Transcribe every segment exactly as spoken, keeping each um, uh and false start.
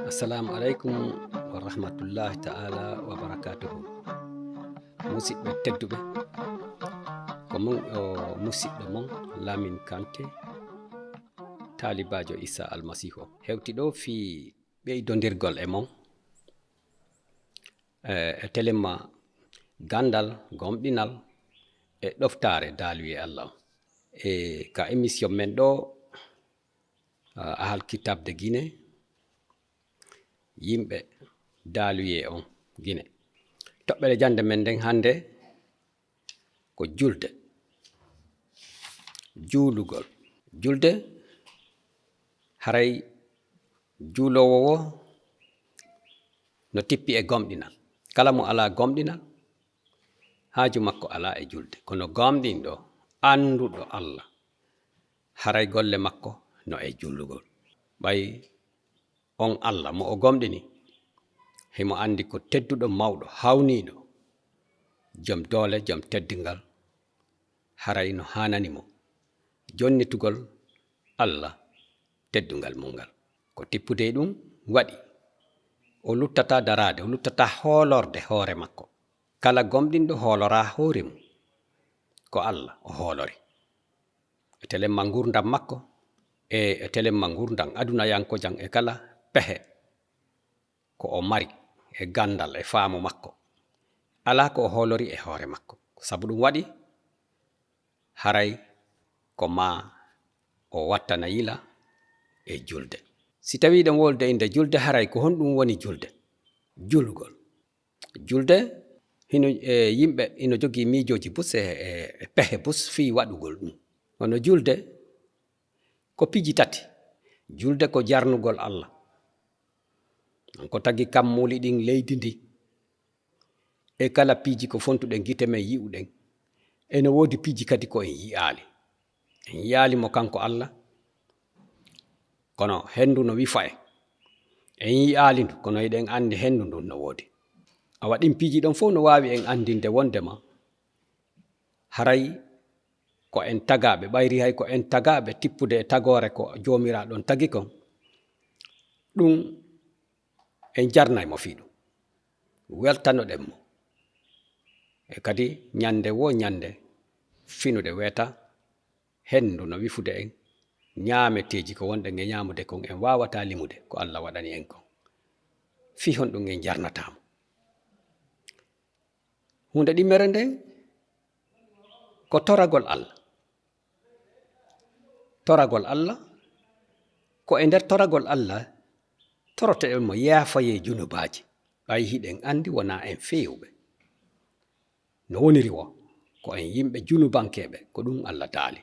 Assalamu aleykum wa rahmatullahi ta'ala wa barakatuhu. Musidɓe tedduɓe, ko mon o musidɗo mon Lamin Kante, taalibaajo Isa Almasihu. Hewti ɗo fii ɓeydondirgol e mon, e, e telemma gandal, gomɗinal e ɗoftaare daaluyee Allah on. E ka émission men ɗo, a, Ahal Kitab de Guinée, yimɓe daaluyee on Guinée. Toɓɓere jannde men nden hannde ko julde, juulugol. Julde, haray juuloowo wo no tippi e gomɗinal. Kala mo alaa gomɗinal, haaju makko alaa e julde. Kono gomɗinɗo, annduɗo Allah, haray golle makko no e juulugol. Ɓay on Allah mo o gomɗini, himo anndi ko tedduɗo, mawɗo, hawniiɗo, jom doole, jom teddingal, haray no haanani mo jonnitugol Allah teddungal mun ngal. Ko tippude e ɗum waɗi o luttataa daraade, o luttataa hoolorde hoore makko. Kala gomɗinɗo hooloraa hoore mum, ko Allah o hoolori. E telemma ngurndan makko, e, e telemma ngurndan adunayankojan e kala pehe ko o mari e gandal e faamu makko. Alaa ko o hoolori e hoore makko. Ko sabu ɗum waɗi, haray ko maa o wattana yila e julde. Si tawii ɗen wolde innde julde, haray ko honɗum woni julde? Julugol. Julde, hino, e, yimɓe hino jogii miijooji bus e, e, e pehe bus fii waɗugol ɗum. Kono julde ko piiji tati. Julde ko jarnugol Allah. Ko tagi kammuuli ɗin, leydi ndi, e kala piiji ko fontuɗen gite men yi'uɗen. Eno woodi piiji kadi ko en yi'aali. En yi'aali mo kanko Allah, kono henndu no wifa en. En yi'aali ndu, kono hiɗen anndi henndu ndun no woodi. Awa ɗin piiji ɗon fow no waawi en anndinde wondema haray ko en tagaaɓe, ɓayri hay ko en tagaaɓe tippude e tagoore ko Joomiraaɗo on tagi kon, ɗum en jarnay mo fii ɗum. Weltanoɗen mo. E kadi ñande wo ñande finude weeta henndu no wifude en, ñaameteeji ko wonɗen e ñaamude kon en waawataa limude ko Allah waɗani en kon. Fii honɗum en jarnataa mo? Huunde ɗimmere nden ko toragol Allah. Toragol Allah, ko e nder toragol Allah toroteɗen mo yaafayee junubaaji, ɓay hiɗen anndi wonaa en feewuɓe. No woniri wo, ko en yimɓe junubankeeɓe, ko ɗum Allah daali.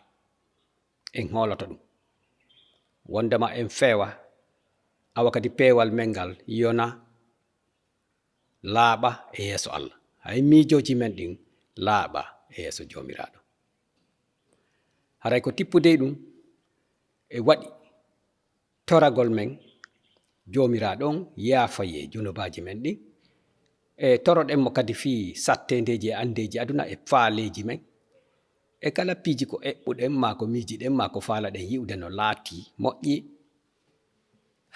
En hooloto ɗum. Wondema en feewa, awa kadi peewal men ngal yona laaɓa e yeeso Allah. Hay miijooji men ɗin laaɓa e yeeso Joomiraaɗo. Haray ko tippude e ɗum e waɗi toragol men Joomiraaɗo on yaafayee junubaaji men ɗin. E toroɗen mo kadi fii satteendeeji e anndeeji aduna e faaleeji men. E kala piiji ko eɓɓuɗen, maa ko miijiɗen, maa ko faalaɗen yi'ude no laatii moƴƴi,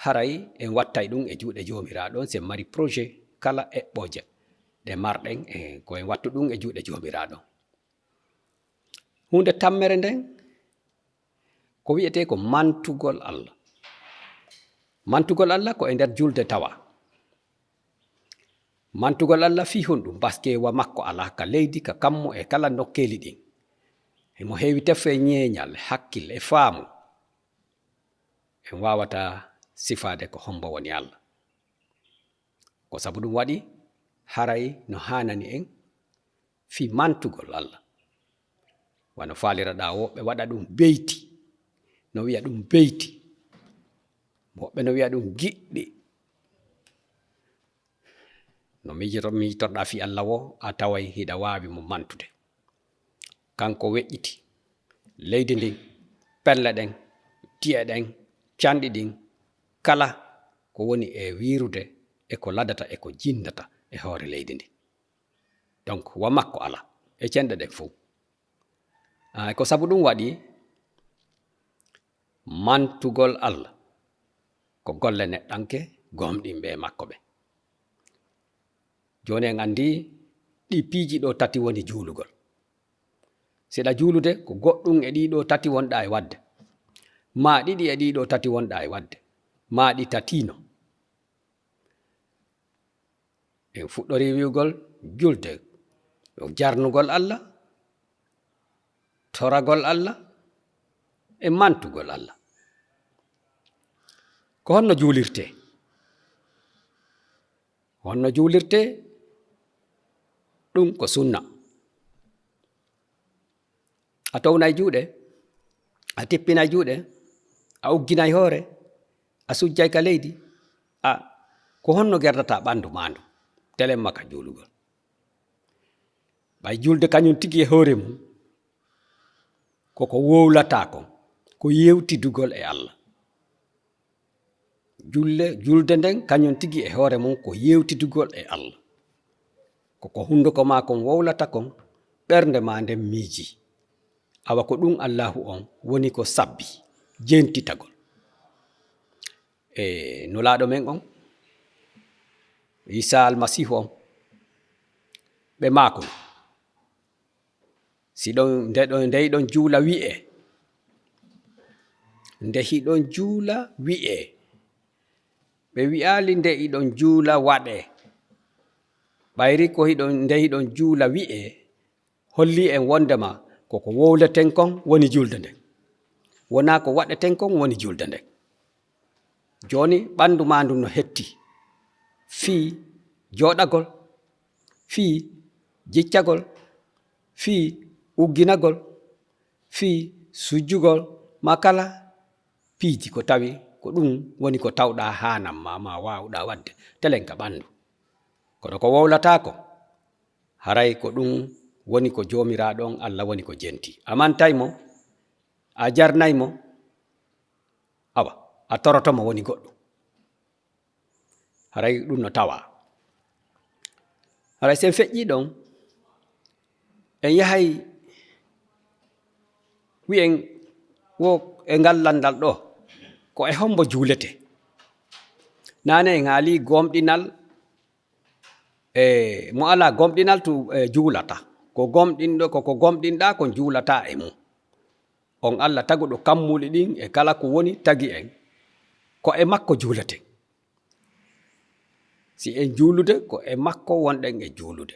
haray en wattay ɗum e juuɗe Joomiraaɗo on, si en mari projet kala eɓɓooje ɗe marɗen, e ko en wattu ɗum e juuɗe Joomiraaɗo on. Huunde tammere nden, ko wi'etee ko mantugol Allah. Mantugol Allah ko e nder julde tawa. Mantugol Allah fii honɗum? Paske wa makko alaa ka leydi, ka kammu e kala nokkeeli ɗin. Himo heewi tefee ñeeñal, hakkil e faamu. En waawataa sifaade ko hombo woni Allah. Ko sabu ɗum waɗi, haray no haanani en fii mantugol Allah. Wano faaliraɗaa woɓɓe waɗa ɗum beyti, no wi'a ɗum beyti. Woɓɓe no wi'a ɗum giɗɗi. No miijito-, miijitorɗaa fii Allah wo, a taway hiɗa waawi mo mantude. Kanko weƴƴiti leydi ndin, pelle ɗen, ti'e ɗen, canɗi ɗin, kala ko woni e wiirude e ko ladata e ko jindata e hoore leydi ndin. Donc, wa makko alaa e cenɗe ɗen fow. Ah, ko sabu ɗum waɗi mantugol Allah ko golle neɗɗanke, gomɗinɓe e makko ɓe. Jooni en anndi ɗi piiji ɗo tati woni juulugol. Siɗa juulude, ko goɗɗum e ɗii ɗo tati wonɗa e waɗde. Maa ɗiɗi e ɗii ɗo tati wonɗa e waɗde. Maa ɗi tatiino. En fuɗɗorii wi'ugol julde ko jarnugol Alla, toragol Alla, e mantugol Alla. Ko honno juulirtee? Honno juulirtee? Ɗum ko sunna. A townay juuɗe, a tippinay juuɗe, a ugginay hoore, a sujjay ka leydi. A, ko honno gerdata ɓandu maandu? Telemma ka juulugol. Ɓay julde kañum tigi e hoore mum, ko ko wowlataa kon, ko yewtidugol e Alla. Julle, julde nden kañum tigi e hoore mum ko yewtidugol e Alla. Ko ko hunduko maa kon wowlata kon, ɓernde maa nden miiji. Awa ko ɗum Allaahu on woni ko sabbi, jentitagol. E Nulaaɗo men on, Iisaa Almasiihu on, ɓe maakuno. Si ɗon, nde ɗon, nde hiɗon juula wi'ee. Nde hiɗon juula wi'ee. Ɓe wi'aali nde hiɗon juula waɗee. Ɓayri ko hiɗon, nde hiɗon juula wi'ee, hollii en wondema ko ko wowleten kon woni julde nden. Wonaa ko waɗeten kon woni julde nden. Jooni ɓandu maa ndun no hetti fii jooɗagol, fii jiccagol, fii ugginagol, fii sujjugol, maa kala piiji ko tawi ko ɗum woni ko tawɗaa haanan ma, ma waawɗaa waɗde telen ka ɓandu. Kono ko wowlataa ko, haray ko ɗum woni ko Joomiraaɗo on Alla woni ko jenti. A mantay mo, a jarnay mo, awa, a toroto mo woni goɗɗum. Haray ɗum no tawaa. Haray si en feƴƴii ɗon, en yahay wi'en wo e ngal lanndal ɗo, ko e hombo juulete? Naane en haalii gomɗinal, e mo alaa gomɗinal tu, e juulata. Ko gomɗinɗo, ko, ko gomɗinɗaa kon juulataa e mum. On Alla taguɗo kammuuli ɗin e kala ko woni tagi en, ko e makko juuleten. Si en juulude, ko e makko wonɗen e juulude.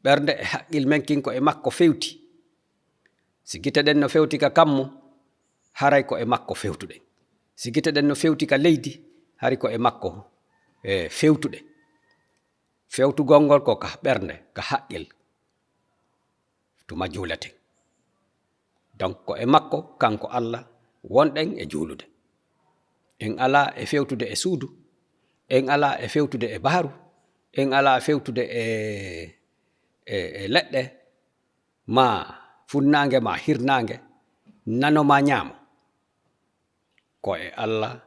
Ɓernde e haqqil men kin ko e makko fewti. Si gite ɗen no fewti ka kammu, haray ko e makko fewtuɗen. Si gite ɗen no fewti ka leydi, hari ko e makko, e, fewtuɗen. Fewtugol ngol ko ka ɓernde, ka haqqil. Tuma juuleten. Donc, ko e makko, kanko Alla, wonɗen e juulude. En alaa e fewtude e suudu, en alaa e fewtude e baaru, en alaa e fewtude e, e, e leɗɗe, maa funnaange, maa hirnaange, nano, maa ñaamo. Ko e Alla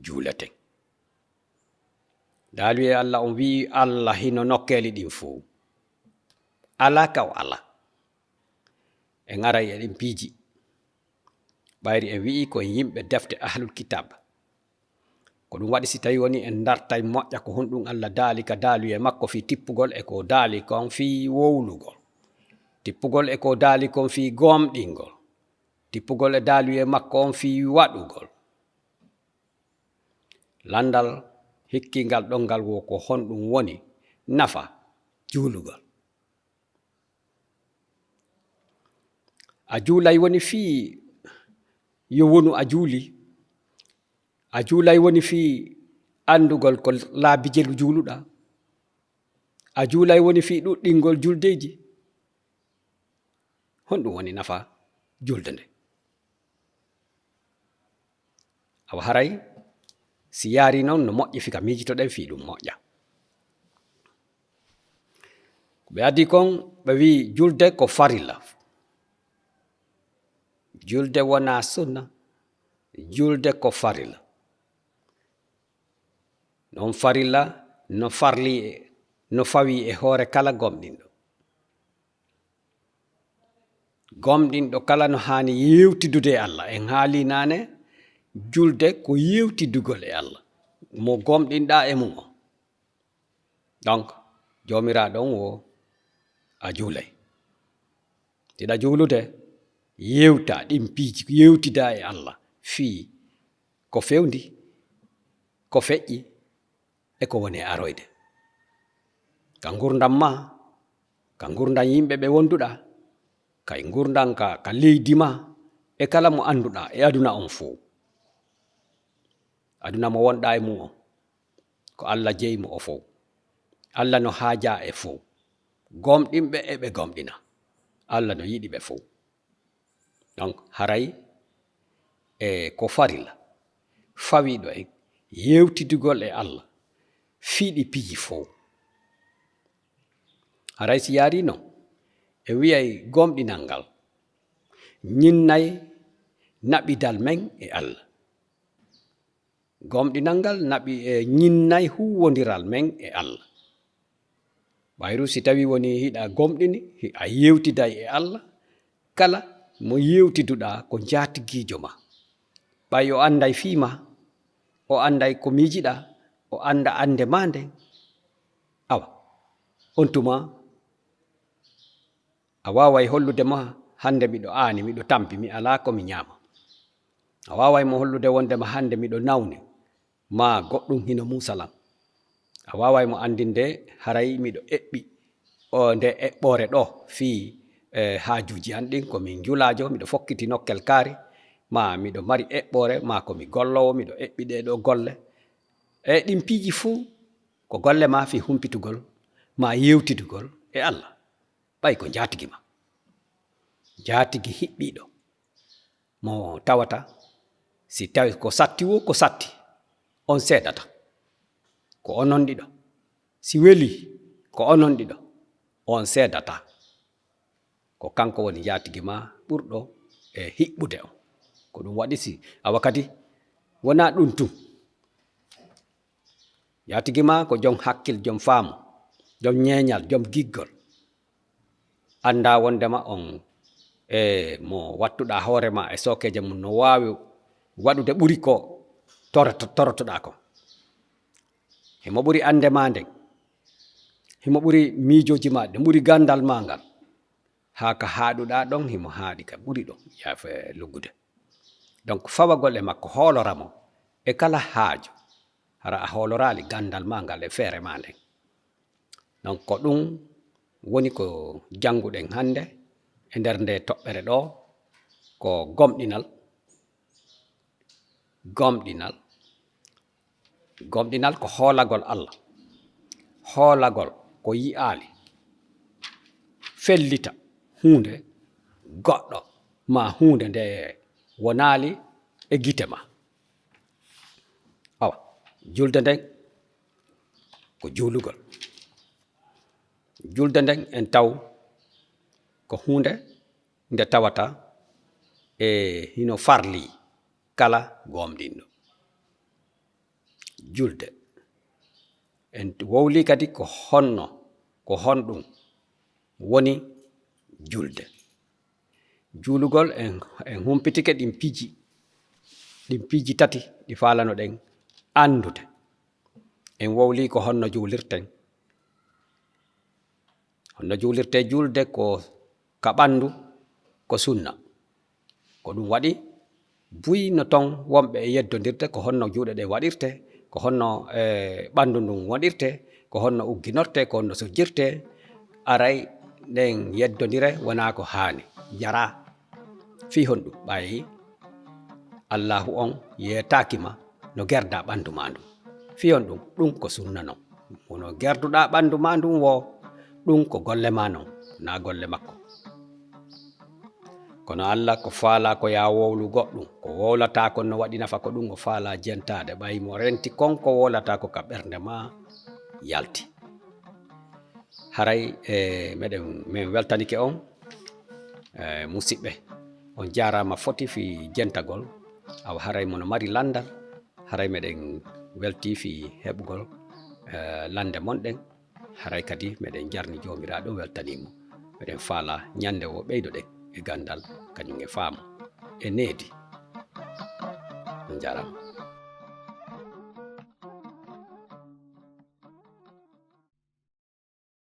juuleten. Daaluyee Alla on wi'i Alla hino nokkeeli ɗin fow. Alaa ka o alaa. En aray e ɗin piiji. Ɓayri en wi'i ko en yimɓe defte Ahlul Kitab. Ko ɗum waɗi si tawi woni en dartay moƴƴa ko honɗum Alla daali ka daaluyee makko fii tippugol e ko daali kon fii wowlugol. Tippugol e ko daali kon fii gomɗingol. Tippugol e daaluyee makko on fii waɗugol. Lanndal hikkingal ɗon ngal wo ko honɗum woni nafa juulugol. A juulay woni fii yo wonu a juuli. A juulay woni fii anndugol ko laabi jelu juuluɗaa. A juulay woni fii ɗuɗɗingol juldeeji. Honɗum woni nafa julde nde? Awa haray, si yaari non, no moƴƴi fika miijitoɗen fii ɗum moƴƴa. Ko ɓe addi kon, ɓe wi'i julde ko farilla. Julde wonaa sunna, julde ko farilla. Non farilla no farli, no fawi e hoore kala gomɗinɗo. Gomɗinɗo kala no haani yewtidude e Alla. En haali naane, julde ko yewtidugol e Alla. mo gomɗinɗa e mum o. Donc, Joomiraaɗo on wo a juulay. Tiɗa juulude, yewta ɗin piiji, yewtida e Allah fii ko fewndi, ko feƴƴi, e ko woni e aroyde. Ka ngurndan maa, ka ngurndan yimɓe ɓe wonduɗaa, ka ngurndan ka, ka leydi maa, e kala mo annduɗaa e aduna on fow. Aduna mo wonɗaa e mum on, ko Allah jeyi mo o fow. Allah no haajaa e fow. Gomɗinɓe e ɓe gomɗina. Allah no yiɗi ɓe fow. Donc, haray e ko farilla fawiiɗo en yewtidugol e Allah fii ɗi piiji fow. Haray si yaarii non, e wi'ay gomɗinal ngal ñinnay naɓidal men e Allah. Gomɗinal ngal naɓi, e, ñinnay huuwondiral men e Allah. Ɓayru si tawii woni hiɗa gomɗini, hiɗa yewtiday e Allah, kala mo yewtiduɗaa ko njaatigiijo maa. Ɓay o anday fii maa, o anday ko miijiɗaa, o anda ande maa nden. Awa, on tuma a waaway hollude mo hande miɗo aani, miɗo tampi, mi alaa ko mi ñaama. A waaway mo hollude wonde ma hande miɗo nawni, maa goɗɗum hino muusa lan. A waaway mo andinde haray miɗo eɓɓi o nde eɓɓoore ɗoo fii, eh, haajuuji an ɗin, ko mi njulaajo, miɗo fokkiti nokkel kaari, maa miɗo mari eɓɓoore, maa ko mi golloowo, miɗo eɓɓi ɗee ɗoo golle. E ɗin piiji fuu ko golle maa fii humpitugol, maa yewtidugol e Allah. Ɓay ko njaatigi maa. Njaatigi hiɓɓiiɗo mo tawata si tawi ko satti woo ko satti, on seedata. Ko onon ɗiɗo. Si weli, ko onon ɗiɗo, on seedata. Ko kanko woni njaatigi maa ɓurɗo e hiɓɓude on. Ko ɗum waɗi si, awa kadi, wonaa ɗum tun. Njaatigi maa ko jom hakkil, jom faamu, jom ñeeñal, jom giggol. Anndaa wondema on e mo wattuɗaa hoore maa e sookeeje mum no waawi waɗude ɓuri ko toroto-, torotoɗaa kon. Himo ɓuri annde maa nden. Himo ɓuri miijooji maa ɗin, ɓuri ganndal maa ngal. Haa ka haaɗuɗaa ɗon, himo haaɗi ka ɓuri ɗon yaafa luggude. Donc, fawagol e makko, hoolora mo e kala haaju, hara a hooloraali ganndal maa ngal e feere maa nden. Donc, ko ɗum woni ko jannguɗen hannde e nder nde toɓɓere ɗoo, ko gomɗinal, gomɗinal, gomɗinal ko hoolagol Allah, hoolagol ko yi'aali, fellita huunde goɗɗo, maa huunde nde wonaali e gite maa. Awa, julde nden ko juulugol. Julde nden en taw ko huunde nde tawata e hino farli kala gomɗinɗo. Julde. En wowli kadi ko honno, ko honɗum woni julde. Juulugol en, en humpitike ɗin piiji, ɗin piiji tati ɗi faalanoɗen anndude. En wowli ko honno juulirten. Honno juulirte julde ko ka ɓandu, ko sunna. Ko ɗum waɗi buy no ton wonɓe e yeddondirde ko honno juuɗe ɗen waɗirte, ko honno, eh, ɓandu ndun waɗirte, ko honno ugginorte, ko honno sujjirte. Aray ɗen yeddondire wonaa ko haani, jaraa. Fii honɗum? Ɓay Allaahu on yeetaaki ma no gerdaa ɓandu maa ndun. Fii honɗum? Ɗum ko sunna non. Wono gerduɗaa ɓandu maa ndun woo, ɗum ko golle maa non, naa golle makko. Kono Alla ko faalaa ko yaa wowlu goɗɗum, ko wowlataa kon no waɗi nafa, ko ɗum o faalaa jentaade. Ɓay mo renti kon ko wowlataa ko ka ɓernde maa yalti. Haray, e, meɗen, min weltanike on, e, musiɓɓe. On jaaraama foti fii jentagol. Awa haray mono mari lanndal, haray meɗen weltii fii heɓugol, e, lannde mon ɗen. Haray kadi meɗen jarni Joomiraaɗo, weltanii mo. Meɗen faalaa ñannde woo ɓeydoɗen e ganndal, kañum e faamu, e needi. On jaaraama.